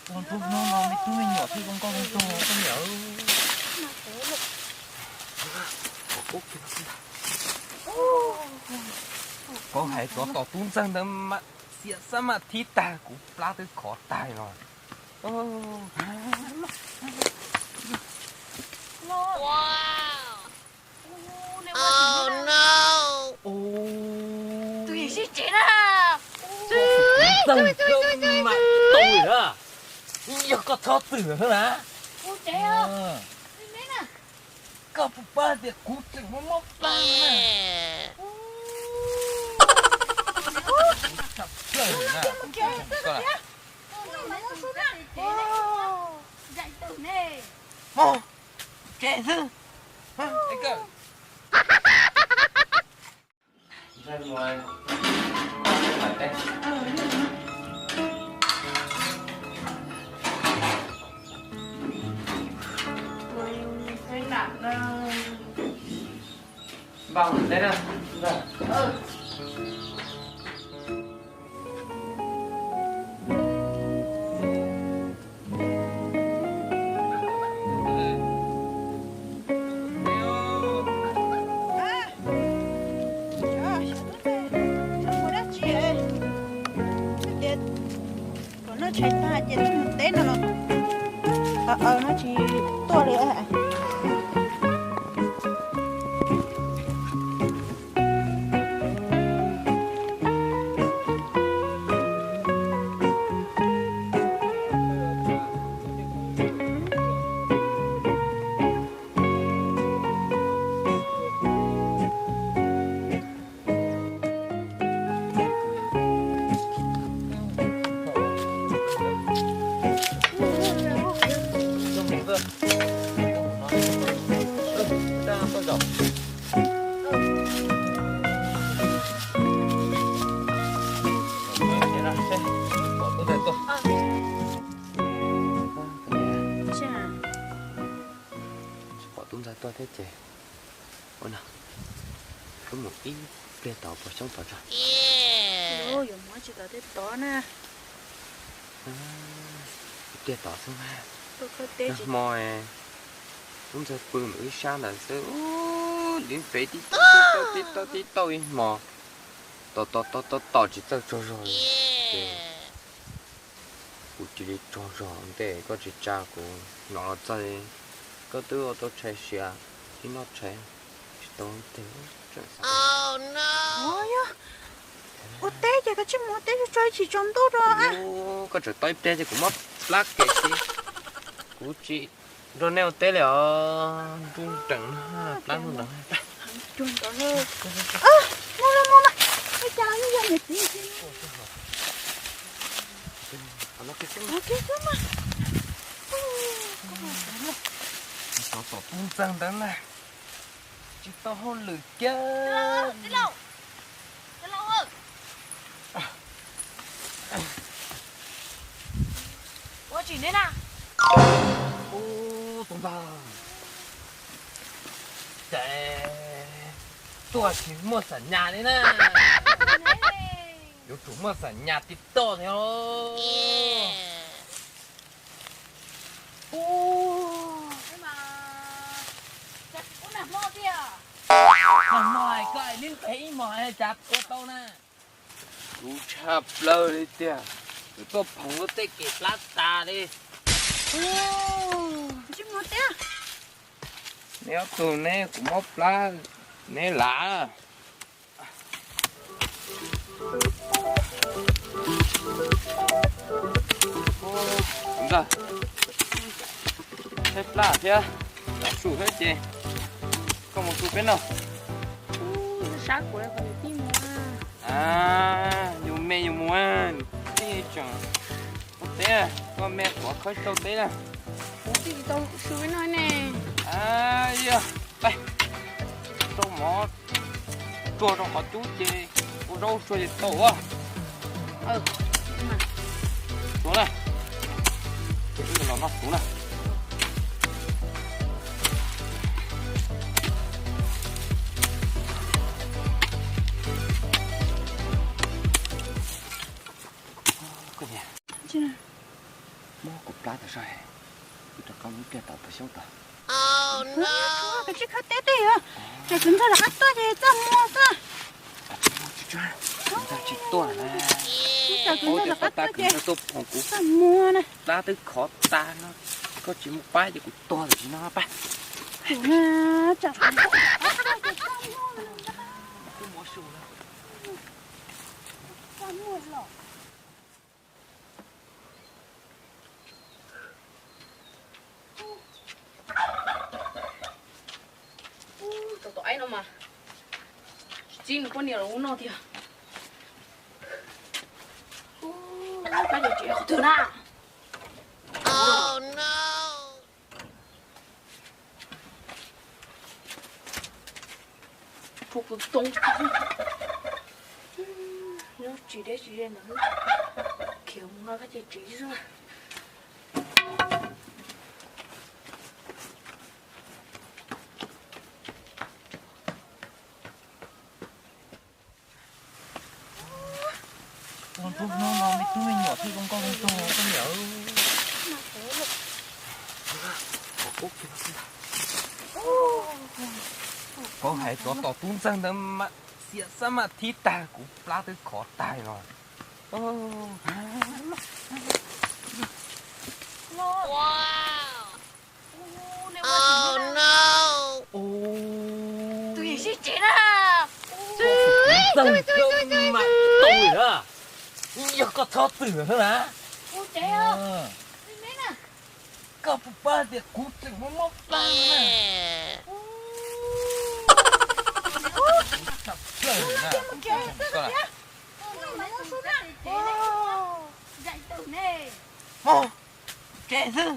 Tus hnub no me tub me nyuam thiaj zoo nkauj zoo nraug koj niam. Koj hais cov tom tub ntxawg ntawd mas xiam xab maj thib tag kuv plab twb khov tag no. Tus yawm sib tsev na. Ntxawg koj mas tau lawm. Yog koj txhob txwm xwb na. Koj puas paub tias kuv tseem muaj muaj plab na. Tshaj plaws na. Mog, tsev xwb. Npaj ua teb na. Kom noj tshais tag ces noj mus teb no los. Aws, noj tsis tuaj li. Tsis pom tub ntxawg tuaj thiab ces, ua no, wb mus ib pliag tom puas xyoob tod tso. Yuav mus tsis tom tej tod na. Ib pliag tom xwb mas. Nag hmo tub ntxawg pw mus ib sab ntawd xwb, li pem tib tauj tib tauj tib tauj ib hmo, tom tom tom tom tom tsis txawj tsaug zog li. Kuv cia li tsaug zog ntej koj tsis tsa kuv hnov los txog li. Koj twb ua tau tshais siav, ib noj tshais tsis tau ntej. Yog ua teb ces koj tsis mus ua teb tso ib chim tsaus ntuj rau. Koj tseem tau ib pliag ces kuv muab plab kev si. Kuv tsis nrog nej ua teb li os, nruj nreem plab nruj nreem. Mus los mus los, ua cas los yeej yog niam txiv. Ua kiag xwb mas. Cov tom tub ntxawg ntawd na, tsis tau hauj lwm kiag. Ua tsis neb na. Ub, tus ntxawg, ces tuaj tsis muaj xam nyas li na. Yuav tsum muaj xam nyas tib toj thiab. Nag hmo koj li nqes ib hmos cas ua tau na. Kuv tshaj plaws li tiag, kuv tuaj phoom lub tej kev plab tas li. Neb ob tug neb kuv mob plab, neb lav. Ntxawg, tshaib plab thiab, su thiab ces koj mus su peb noj. Sab kuv, yus me yus mus, tseem ua teb, koj me tuav khawb rau teb na. Kuv tsis tau su peb noj ne. Yog, rau mov tsuag rau qhov cub ces ua zaub tsuag ces tau. Tuav na, los noj kuv na. Mob kuv plab tas zog, wb rov qab mus ib pliag tom tus xyoob tod. Koj tsis khawb teb twg yog, tsam kwv ntxawg rov qab tuaj ces txaj muag xwb. Ntxawg tsis tuaj na. Tsam kwv ntxawg rov qab tuaj ces txaj muag na. Plab twb khov tas no, koj tsis mus pab ces kuv tuag lawm tsis no pab. Txaj muag los. Ub, tau tom aib no mas tsis txib nws poj niam los ua noj tiag. Ub, kab ces tsev qhov twg na? Tsuag kuv toob, nyob tsis deb tsis ze ntawd, khiav mus nqa kab ces tsev xwb. Ua ntub hnub no me tub me nyuam thiaj zoo nkauj zoo nraug poj niam. Koj hais cov tos tub ntxawg ntawd mas xiam xab mas thib tag kuv plab twb khov tag no. Tus yim sib tsev na. Tub ntxawg koj mam tau lawm, yog koj txhob txwm xwb na. Koj puas paub tias kuv tseem muaj muaj plab na. Mus tsev xwb.